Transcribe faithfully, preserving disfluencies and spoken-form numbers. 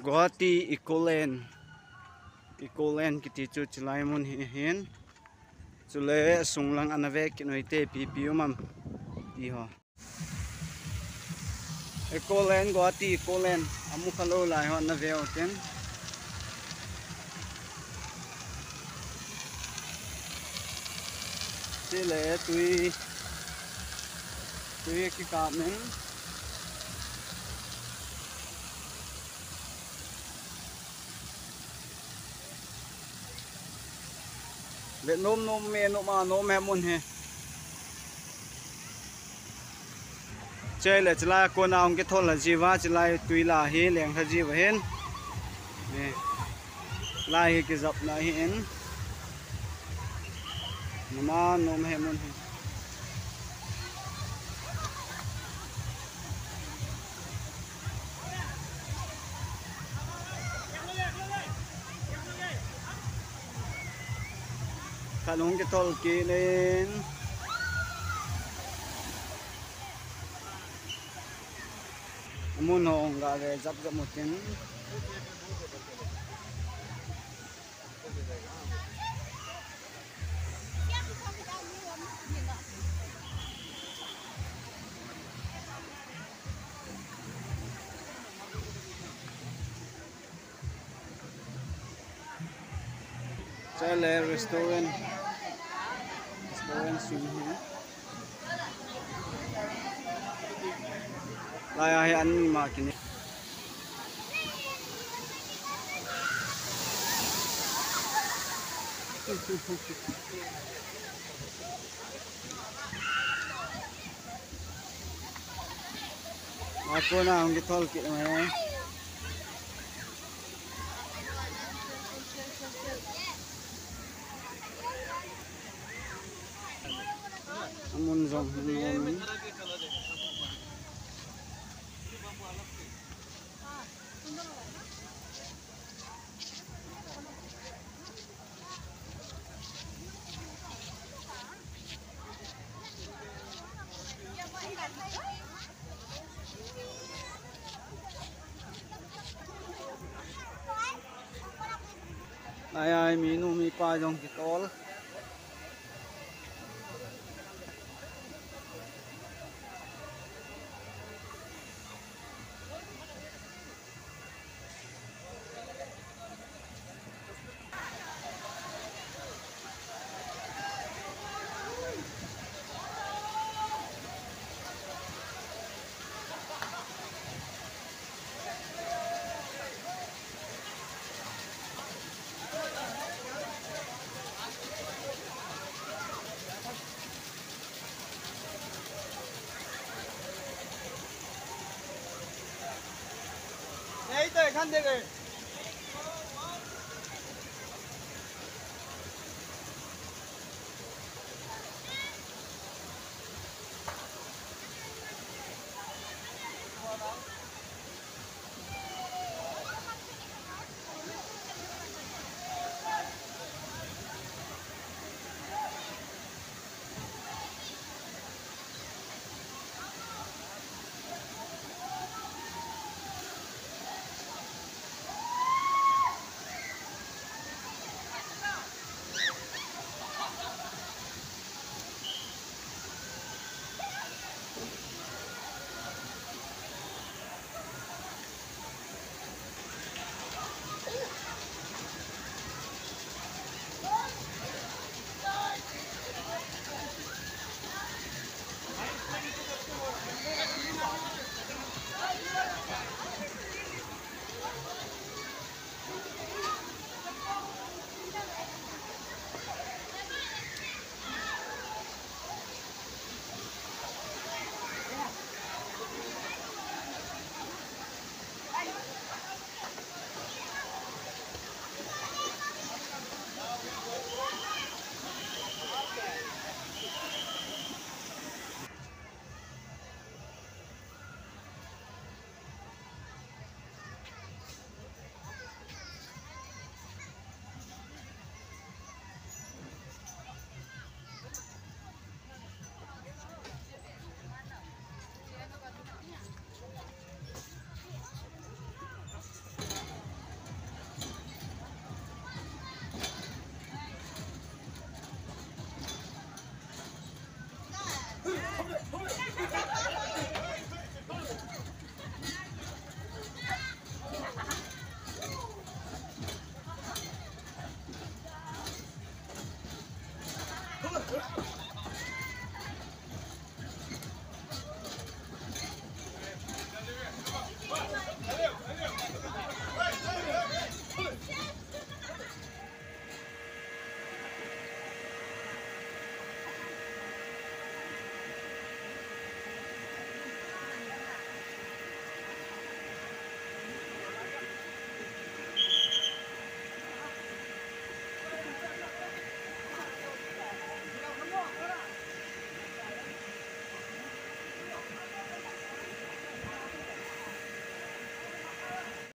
Guwahati Ecoland. Ecoland kiti chu chilai mun hi hin. Chule sunglang ana ve kit u hite, ipi ipi um am ti ho. Ecoland, Guwahati Ecoland. Amu khalou lai ho ana ve u tin. Chule tui, tui kikap in. Ve nom nom, me nom a nom he mun hi. Chule chilai a kona hung kithol lha jiuva, chilai tui la hi leng lha jiuva hin. Ni. Lai hi kijapna hi in. Nom a nom he mun hi. Khat hung kithol kit in. Amun ho hung ga ve jap jap u tin. Chule restaurant. Restaurant sung hi. Lai a hi an ma kini. A kona hung kithol kit u hi. Amun jong hung nom in. Ai, ai, minu mipa jong kitol. Ei, to khan de.